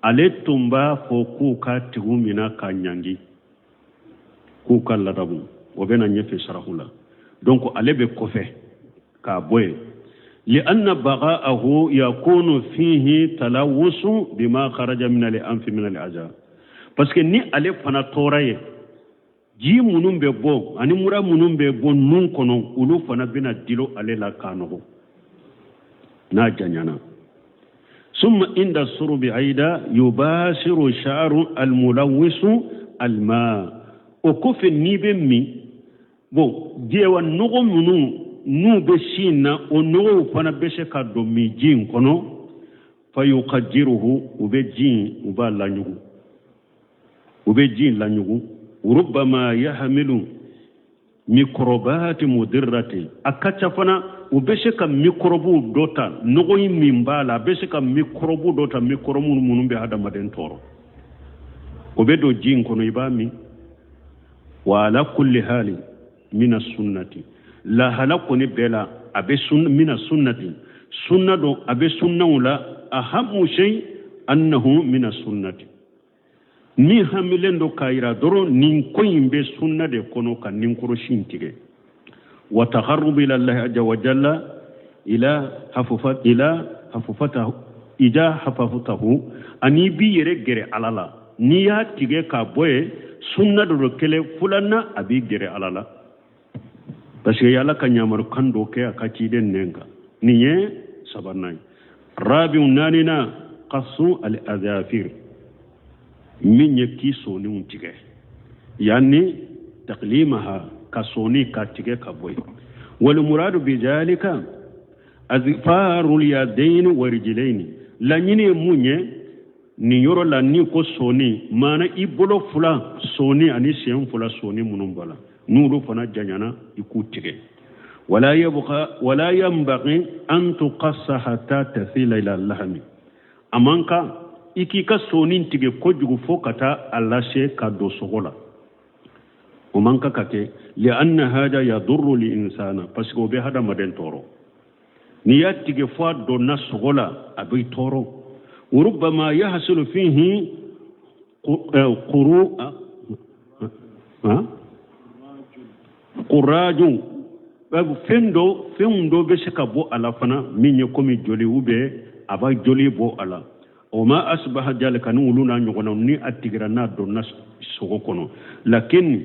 ale tun b'a fɔ k'u ka tigiw minɛ k'a ɲangi, k'u ka ladamu. O bɛna ɲɛfɛ sarahu la. Donc ale bɛ kɔfɛ k'a bɔ yen. Li'anna baga'ahu yakunu fihi talawusu bima kharaja min al-anfi min al-aza. Parce que ni ale fana tɔɔra ye, ji minnu bɛ bɔ ani mura minnu bɛ bɔ nun kɔnɔ, olu fana bɛna dilo ale la k'a nɔgɔ. N'a janyana, summa inda surubi aida yubasiru sha'ru almulawisu alma. O kɔfɛ n'i bɛ min, bon, jɛwa nɔgɔ minnu n'u bɛ sin na, o nɔgɔw fana bɛ se ka don min ji in kɔnɔ. Fayuqaddiruhu, u bɛ ji in, u b'a laɲugu, u bɛ ji in laɲugu. Rubbama yahmilu mikrobati mudirrati, a ka ca fana u bɛ se ka mikɔrɔbuw dɔ ta, nɔgɔ in min b'a la, a bɛ se ka mikɔrɔbu dɔ ta, mikɔrɔbu minnu bɛ hadamaden tɔɔrɔ, o bɛ don ji in kɔnɔ, i b'a min. Wa ala kulli hali mina sunnati, lahala kɔni bɛɛ la a bɛ sun, mina sunnati, sunna don, a bɛ sunnaw la. Ahamu shay annahu mina sunnati, min hamilen don k'a yira dɔrɔn nin ko in bɛ sunna de kɔnɔ, ka ninkɔrɔsi in tigɛ. Wa taqarrubu ila Allahi azza wa jalla ila hafufa ila hafufata ija hafafutahu, ani i b'i yɛrɛ gɛrɛ Ala la. N'i y'a tigɛ k'a bɔ yen, sunna dɔ don kelen, filanan a b'i gɛrɛ Ala la, parce que Ala ka ɲamarukan dɔ kɛ a ka ciden nɛn kan. Nin ye sabanan ye. Rabiu, naaninan, qasu al adafir, min ye k'i sɔniw tigɛ, yani taqlimaha, ka sɔni ka tigɛ ka bɔ yen. Wal muradu bidhalika azfarul yadaini wa rijlaini. Laɲini ye mun ye nin yɔrɔ la? Ni ko sɔni, maana i bolo fila sɔni ani sen fila sɔni minnu b'a la, n'olu fana janyana, i k'u tigɛ. Wala yabqa wala yanbaghi an tuqassa hatta tasila ila lahmi, a man kan i k'i ka sɔni tigɛ kojugu fo ka taa a lase ka don sogo la, o man kan ka kɛ. Lianna hada yadurru li insana, parce que o bɛ hadamaden tɔɔrɔ. N'i y'a tigɛ fo a donna sogo la, a b'i tɔɔrɔ. Rubbama yahsulu fihi quru qurajun, fɛn dɔ, fɛn dɔ bɛ se ka bɔ a la fana, min ye komi joli, ou bien a b'a joli bɔ a la. O ma asbaha jalika, ni olu n'a ɲɔgɔnnaw, ni a tigira n'a donna sogo kɔnɔ. Lakin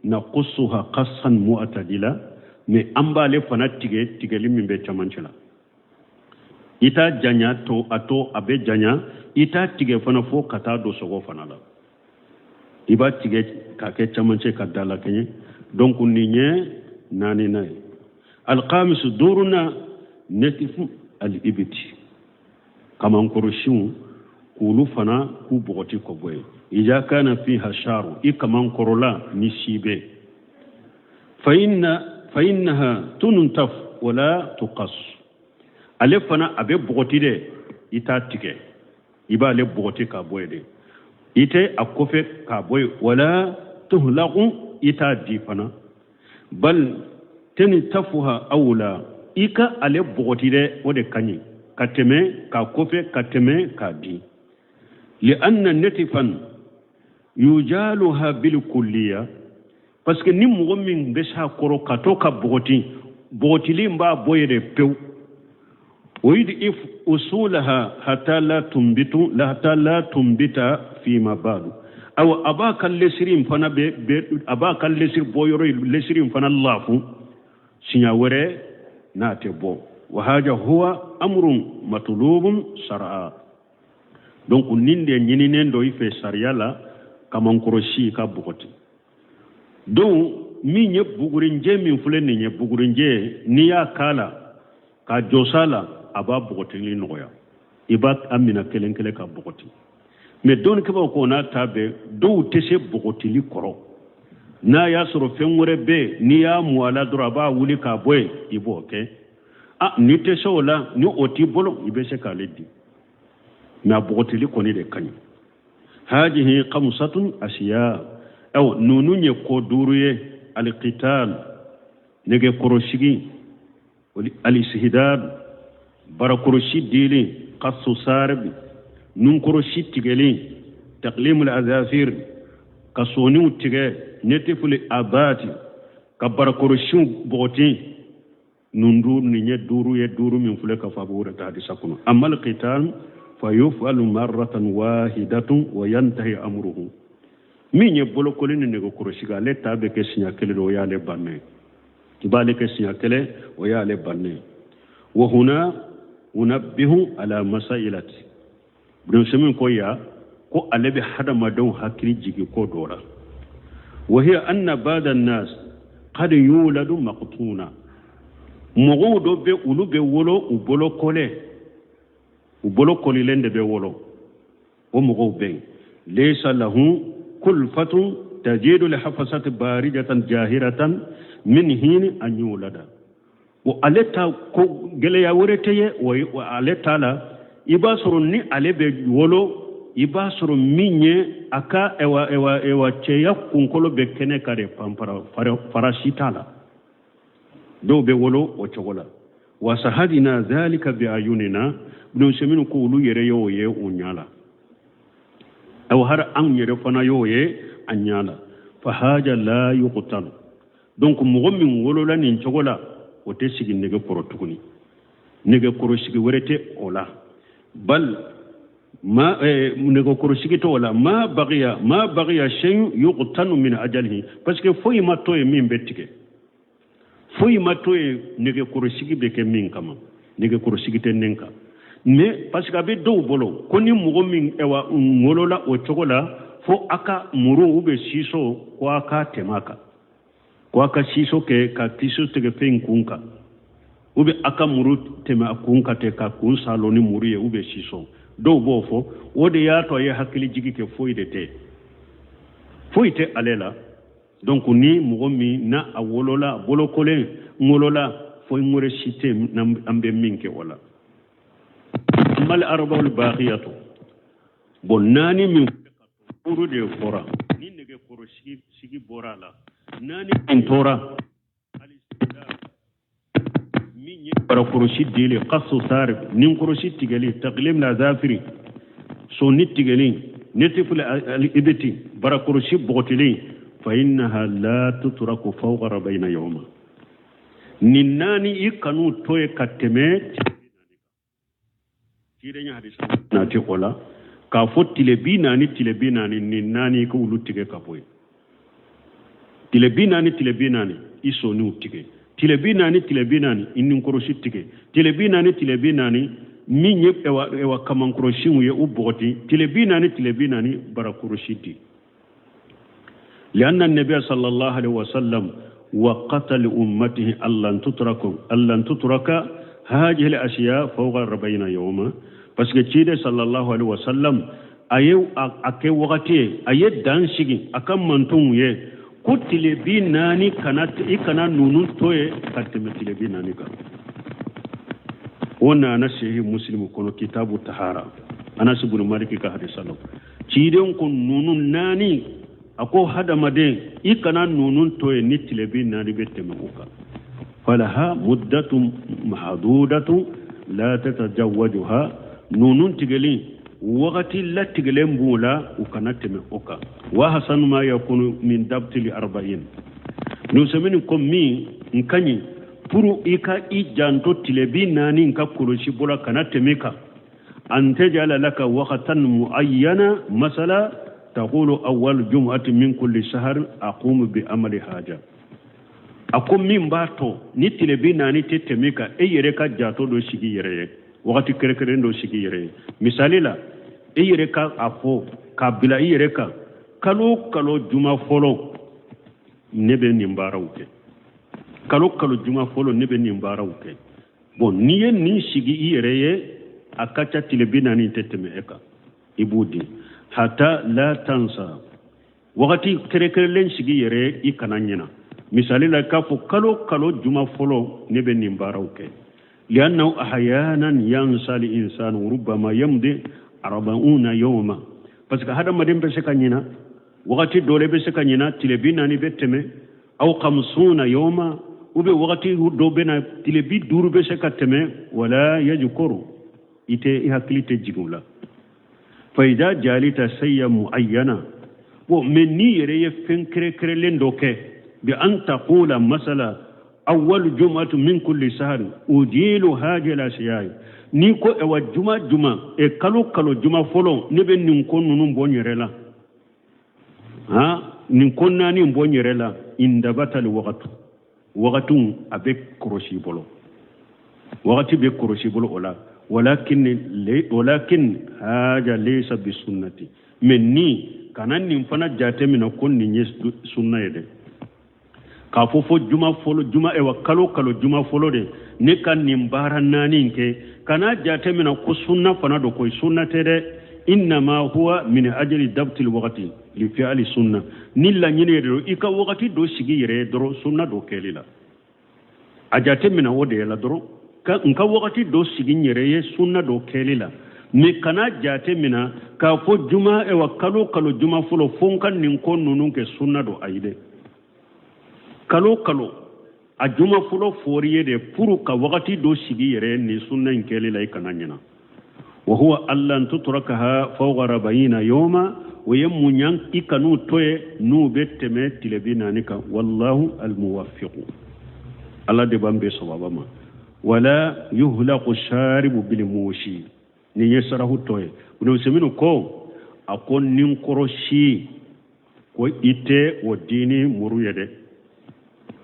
naqussuha qassan mu'tadila, mais an b'ale fana tigɛ tigɛli min bɛ camancɛ la. I t'a janya to a to a bɛ janya, i t'a tigɛ fana fo ka taa don sogo fana la, i b'a tigɛ k'a kɛ camancɛ ka da la kɛɲɛ. Donc nin ye naaninan ye. Alkhamis, duurunan, netifu alibiti, kamankɔrɔsiw k'olu fana k'u bɔgɔti kɔ bɔ yen. Ija kana fiha sharu, i kamankɔrɔla ni si bɛ, fa inna fa innaha tuntaf wala tuqas, ale fana a bɛ bɔgɔti dɛ, i t'a tigɛ, i b'ale bɔgɔti k'a bɔ yen dɛ, i tɛ a kɔfɛ k'a bɔ yen. Wala tuhlaqu, i t'a di fana. Bal tantafuha awla, i ka ale bɔgɔti dɛ, o de ka ɲi ka tɛmɛ k'a kɔfɛ ka tɛmɛ k'a di. Lianna natifan yujaluha bilkulliya, parce que ni mɔgɔ min bɛ s'a kɔrɔ ka to ka bɔgɔti, bɔgɔtili in b'a bɔ yen de pewu. O yudif usulaha hatta la tunbitu hatta la tunbita fima ba'du. Awa, a b'a ka lesiri in fana bɛ, a b'a ka lesiri bɔ yɔrɔ, lesiri in fana laafu, siɲɛ wɛrɛ n'a tɛ bɔ. Wa haja huwa amrun matlubun shar'a. Donc nin de ɲininen dɔ i fɛ sariya la, kamankɔrɔsi ka bɔgɔti. Donc min ye bugurinjɛ min filɛ nin ye, bugurinjɛ, n'i y'a k'a la k'a jɔs'a la, a b'a bɔgɔtili nɔgɔya, i b'a a minɛ kelen kelen ka bɔgɔti. Mais dɔnnikɛbaaw ko n'a ta bɛɛ, dɔw tɛ se bɔgɔtili kɔrɔ. N'a y'a sɔrɔ fɛn wɛrɛ bɛ yen, n'i y'a mu a la dɔrɔn a b'a wuli k'a bɔ yen, i b'o kɛ. A n'i tɛ se o la, ni o t'i bolo, i bɛ se k'ale di, mais a bɔgɔtili kɔni de ka ɲi. Hadihi khamsatun asiya, aw ninnu ye ko duuru ye: alqital, nɛgɛkɔrɔsigi, alistihdad, barakɔrɔsi dili, qassu saribi, nunkɔrɔsi tigɛli, taqlimul azafir, ka sɔniw tigɛ, netiful abati, ka barakɔrɔsiw bɔgɔti. Nun duuru nin ye duuru ye, duuru min filɛ ka fɔ Abu Hurairah hadisa kɔnɔ. Amal qital fa yufalu marratan wahidatun wa yantahi amruhu. Min ye bolokoli ni nɛgɛkɔrɔsigi, ale ta bɛ kɛ siɲɛ kelen de, o y'ale bannen. I b'ale kɛ siɲɛ kelen, o y'ale bannen. Wa huna Unabbihu ala masailati. Ibn Usaymin ko ya ko ale bɛ hadamadenw hakili jigi ko dɔ la. Wa hiya anna ba'da an-nas qad yuladu maqtuna. Mɔgɔw dɔ bɛ olu bɛ wolo u bolo kɔlɛ, u bolo kɔlilen de bɛ wolo. O mɔgɔw bɛ yen. Laysa lahu kulfatun tajidu li hafasati barijatan jahiratan min hini an yulada. O ale ta ko gɛlɛya wɛrɛ tɛ ye o ale ta la. I b'a sɔrɔ ni ale bɛ wolo, i b'a sɔrɔ min ye a ka ewa ewa ewa cɛya kunkolo bɛ kɛnɛ kan de, panpara farasi t'a la. Dɔw bɛ wolo o cogo la. Wa sahadina zalika bi ayunina. Ibn Usaymin ko olu yɛrɛ y'o ye u ɲɛ la. Awa har anw yɛrɛ fana y'o ye an ɲɛ la. Fa haja la yuqtalu. Donc mɔgɔ min wolola nin cogo la, o tɛ sigi nɛgɛ kɔrɔ tuguni, nɛgɛ kɔrɔ sigi wɛrɛ tɛ o la. Bal ma nɛgɛ kɔrɔ sigi t'o la. Ma bagiya ma bagiya shay'un yuqtanu min ajalihi, parce que foyi ma to yen min bɛ tigɛ, foyi ma to yen nɛgɛ kɔrɔ sigi bɛ kɛ min kama, nɛgɛ kɔrɔ sigi tɛ nin kan. Mais parce que a bɛ dɔw bolo ko ni mɔgɔ min ɛwa wolola o cogo la, fo a ka muru ou bien siso ko a ka tɛmɛ a kan, ko a ka siso kɛ ka siso tigɛ fɛn kun kan, ou bien a ka muru tɛmɛ a kun kan ten ka kun salo ni muru ye ou bien siso. Dɔw b'o fɔ. O de y'a to a ye hakili jigi kɛ, foyi de tɛ, foyi tɛ ale la. Donc ni mɔgɔ min n'a a wolola bolokolen wolola, foyi wɛrɛ si tɛ an bɛ min kɛ o la. Amal arba'ul baqiyatu. Bon, naani min duuru de fɔra, ni nɛgɛkɔrɔ sigi bɔra a la, naani min tora min ye barakɔrɔsi dili, qasu sarib, ni kɔrɔsi tigɛli, taqlim la zafiri, sɔni tigɛli, netiful ibiti, barakɔrɔsi bɔgɔtili, fa innaha la tutraku fawqa arba'ina yawma. Nin naani i kan'u to yen ka tɛmɛ ciden hadisa nati o la k'a fɔ tile 40, tile 40, nin naani i k'olu tigɛ ka bɔ yen. Tile 40, tile 40, i sɔniw tigɛ. Tile 40, tile 40, i ninkɔrɔsi tigɛ. Tile 40, tile 40, min ye ɛwa ɛwa kamankɔrɔsiw ye, u bɔgɔti. Tile 40, tile 40, barakɔrɔsi di. Lianna nabiya sallallahu alaihi wasallam waqata li ummatihi allan tutraku allan tutraka hadhihi al-ashiya fawqa arba'ina yawma. Parce que ciden sallallahu alaihi wasallam a ye a kɛ wagati ye, a ye dan sigi a ka mantonw ye ko tile 40 kana i kana ninnu to yen ka tɛmɛ tile 40 kan. O nana Sahih Muslim kɔnɔ, kitabu tahara, Anas ibn Malik ka hadisa la. Ciden ko ninnu naani, a ko hadamaden i kana ninnu to yen ni tile 40 bɛ tɛmɛ o kan. Falaha muddatu mahdudatu la tatajawajuha. Ninnu tigɛli wagati latigɛlen b'u la, u kana tɛmɛ o kan. Wa hasanu ma yakunu min dabtili arba'in. Nusɛmini ko min n ka ɲi pour i ka i janto tile 40 ka kɔlɔsi bɔla kana tɛmɛ kan. An tajala laka waqtan muayyana, masala taqulu awwal jum'ati min kulli shahr aqumu bi amali haja. A ko min b'a to ni tile 40 tɛ tɛmɛ kan, e yɛrɛ ka jato dɔ sigi yɛrɛ ye, wagati kɛrɛnkɛrɛnnen dɔ sigi yɛrɛ ye. Misali la, e yɛrɛ ka a fɔ k'a bila i yɛrɛ kan, kalo kalo juma fɔlɔ ne bɛ nin baaraw kɛ, kalo kalo juma fɔlɔ ne bɛ nin baaraw kɛ. Bon, n'i ye nin sigi i yɛrɛ ye, a ka ca tile 40 tɛ tɛmɛ e kan, i b'o di. Hata la tansa, wagati kɛrɛnkɛrɛnlen sigi yɛrɛ ye, i kana ɲina. Misali la, k'a fɔ kalo kalo juma fɔlɔ ne bɛ nin baaraw kɛ. Liannahu ahyanan yansa al insanu rubbama yamdi arba'una yawma. Parce que hadamaden bɛ se ka ɲina wagati dɔ la, bɛ se ka ɲina tile 40 bɛ tɛmɛ, aw khamsuna yawma, ou bien wagati dɔ bɛ na tile 50 bɛ se ka tɛmɛ, wala yajkuru, i tɛ i hakili tɛ jigin o la. Fa idha jalita sayya muayyana. Bon, mais n'i yɛrɛ ye fɛn kɛrɛnkɛrɛnlen dɔ kɛ, bi an taqula masala awwal jum'atu min kulli shahr ujilu hadhihi al-ashiya. N'i ko ɛwa juma juma e kalo kalo juma fɔlɔ ne bɛ nin ko ninnu bɔ n yɛrɛ la, han, nin ko naani bɔ n yɛrɛ la, indabata li wagatu, wagatiw a bɛ kɔrɔsi i bolo, wagati bɛ kɔrɔsi i bolo o la. Walakin walakin haja laysa bi sunnati, mais ni kana nin fana jate minɛ ko nin ye sunna ye dɛ, k'a fɔ fo juma fɔlɔ, juma ewa kalo kalo juma fɔlɔ de ne ka nin baara naani kɛ, kana jate minɛ ko sunna fana don koyi. Sunna tɛ dɛ. Innama huwa min ajli dabtil waqti li fi'li sunna, ni laɲini yɛrɛ don i ka wagati dɔ sigi yɛrɛ ye dɔrɔn sunna dɔ kɛli la. A jate minɛ o de la dɔrɔn, ka n ka wagati dɔ sigi n yɛrɛ ye sunna dɔ kɛli la, mais kana jate minɛ k'a fɔ juma ewa kalo kalo juma fɔlɔ fo n ka nin ko ninnu kɛ sunna don. Ayi dɛ, kalo kalo a juma fɔlɔ fɔr'i ye de pour ka wagati dɔ sigi yɛrɛ nin sunna in kɛli la, i kana ɲina. Wa huwa allan tutrakaha fawqa arbaina yawma, o ye mun yan? I kan'u to ye n'u bɛ tɛmɛ tile 40 kan. Wallahu almuwaffiqu, Ala de b'an bɛɛ sababa ma. Wala yuhlaqu sharibu bil mushi, nin ye sarahu tɔ ye. Ibn Usaymin ko a ko nin kɔrɔsi ko i tɛ o di ni muru ye dɛ,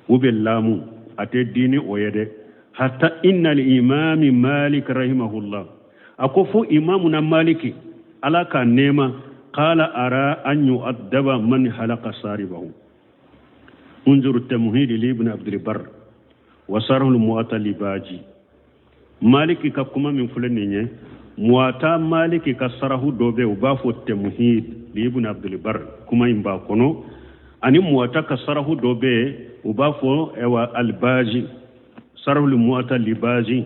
u bɛ lamu a tɛ di ni o ye dɛ. Hatta inna al-imami Malik rahimahullah, a ko fo imamuna Maliki, Ala ka nɛɛma, qala ara an yu'addaba man halaka saribahu. Unzur tamhid li ibn Abdul Barr wa sarh al-Muwatta li Baji. Maliki ka kuma min filɛ nin ye, Muwata Maliki ka sarahu dɔ bɛ yen, u b'a fɔ Tamhid li ibn Abdul Barr, kuma in b'a kɔnɔ, ani Muwata ka sarahu dɔ bɛ yen, u b'a fɔ ɛwa Albaji, sarahul Muwata libaji.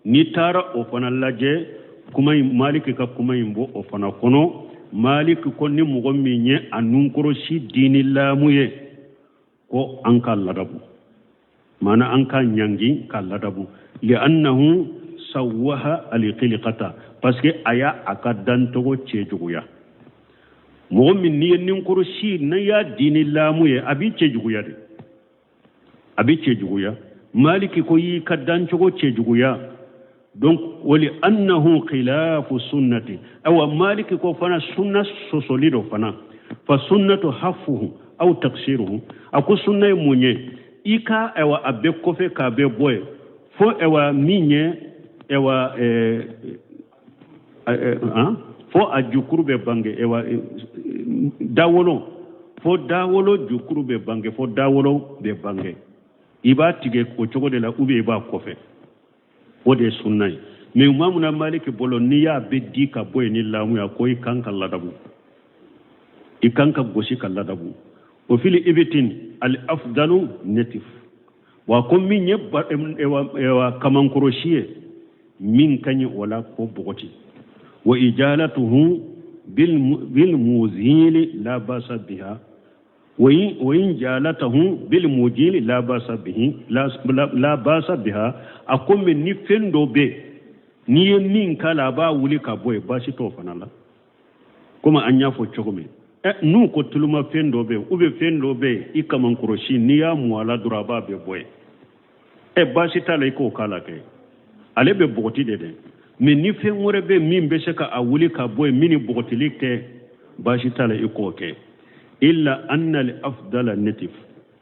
N'i taara o fana lajɛ, kuma in, Maliki ka kuma in bɔ o fana kɔnɔ. Maliki ko ni mɔgɔ min ye a nunkɔrɔsi di ni laamu ye, ko an k'a ladabu, maana an k'a ɲangi k'a ladabu, li'annahu sawwaha alkhilqata, parce que a y'a a ka dancogo cɛjuguya. Mɔgɔ min n'i ye ninkɔrɔsi n'i y'a di ni laamu ye, a b'i cɛjuguya de, a b'i cɛjuguya. Maliki ko y'i ka dancogo cɛjuguya. Donc wali annahu khilafu sunnati, awa Maliki ko fana sunna sɔsɔli dɔ fana, fa sunnatu hafuhu aw taksiruhu. A ko sunna ye mun ye? I ka awa a bɛɛ kɔfɛ k'a bɛɛ bɔ yen fo awa min ye awa fo a jukuru bɛ bange, awa dawolo, fo dawolo jukuru bɛ bange, fo dawolo bɛ bange, i b'a tigɛ o cogo de la ou bien i b'a kɔfɛ, o de ye sunna ye. Mais imamuna Maliki bolo, n'i y'a bɛɛ di ka bɔ yen ni laamu ye, ko i kan ka ladabu, i kan ka gosi ka ladabu. O fili ibitin al afdalu natif, wa ko min ye ewa kamankɔrɔsi ye, min ka ɲi o la ko bɔgɔti. Wa ijalatuhu bil muzili la basa biha, wa in jalatahu bil mujili la basa bihi, la basa biha. A ko min ni fɛn dɔ bɛ n'i ye min k'a la, a b'a wuli ka bɔ yen, baasi t'o fana la. Komi an y'a fɔ cogo min, n'u ko tuluma fɛn dɔ bɛ yen ou bien fɛn dɔ bɛ yen i kamankɔrɔsi, n'i y'a mun a la dɔrɔn a b'a bɛɛ bɔ yen, baasi t'a la i k'o k'a la kɛ, ale bɛ bɔgɔti de dɛ. Mais ni fɛn wɛrɛ bɛ min bɛ se ka a wuli ka bɔ yen min ni bɔgɔtili tɛ, baasi t'a la i k'o kɛ. Illa anna al afdala natif,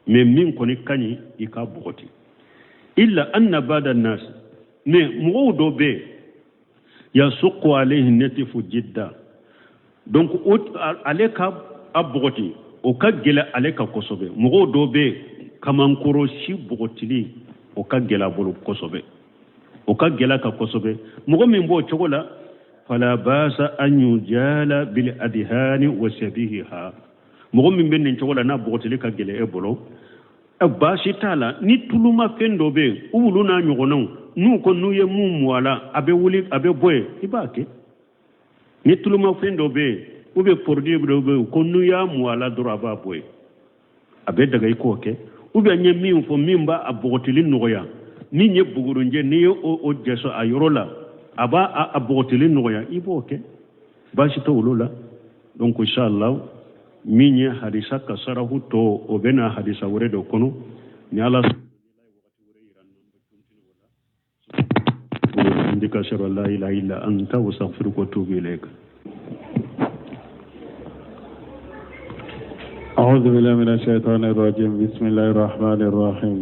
mais min kɔni ka ɲi i ka bɔgɔti. Illa anna bada nas, mais mɔgɔw dɔ bɛ yen, yasuqu alayhi natifu jidda, donc ale ka a bɔgɔti o ka gɛlɛ ale ka kosɛbɛ. Mɔgɔw dɔ bɛ yen, kamankɔrɔsi bɔgɔtili o ka gɛlɛ a bolo kosɛbɛ, o ka gɛlɛ ka kosɛbɛ. Mɔgɔ min b'o cogo la, fala basa an yujala bil adhani wa shabihiha. Mɔgɔ min bɛ nin cogo la n'a bɔgɔtili ka gɛlɛ e bolo, baasi t'a la ni tuluma fɛn dɔ bɛ yen, olu n'a ɲɔgɔnnaw, n'u ko n'u ye mun mu a la, a bɛ wuli, a bɛ bɔ yen, i b'a kɛ. Ni tuluma fɛn dɔ bɛ yen ou bien produit dɔ bɛ yen ko n'u y'a mu a la dɔrɔn a b'a bɔ yen, a bɛ daga i k'o kɛ. Ou bien n ye min fɔ, min b'a a bɔgɔtili nɔgɔya, min ye bugurunjɛ, n'i ye o jɛsɔ a yɔrɔ la, a b'a a bɔgɔtili nɔgɔya, i b'o kɛ, baasi tɛ olu la. Donc inshallah min ye hadisa ka sarahu tɔ, o bɛ na hadisa wɛrɛ dɔ kɔnɔ ni Ala وبحمدك أشهد أن لا إله إلا أنت وأستغفرك وأتوب إليك. أعوذ بالله من الشيطان الرجيم. بسم الله الرحمن الرحيم.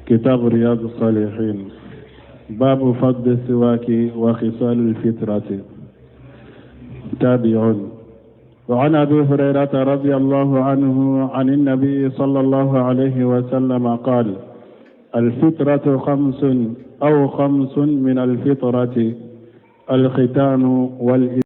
كتاب رياض الصالحين. باب فضل السواك وخصال الفطرة تابعون وعن أبي هريرة رضي الله عنه عن النبي صلى الله عليه وسلم قال الفطرة خمس أو خمس من الفطرة الختان والإسلام.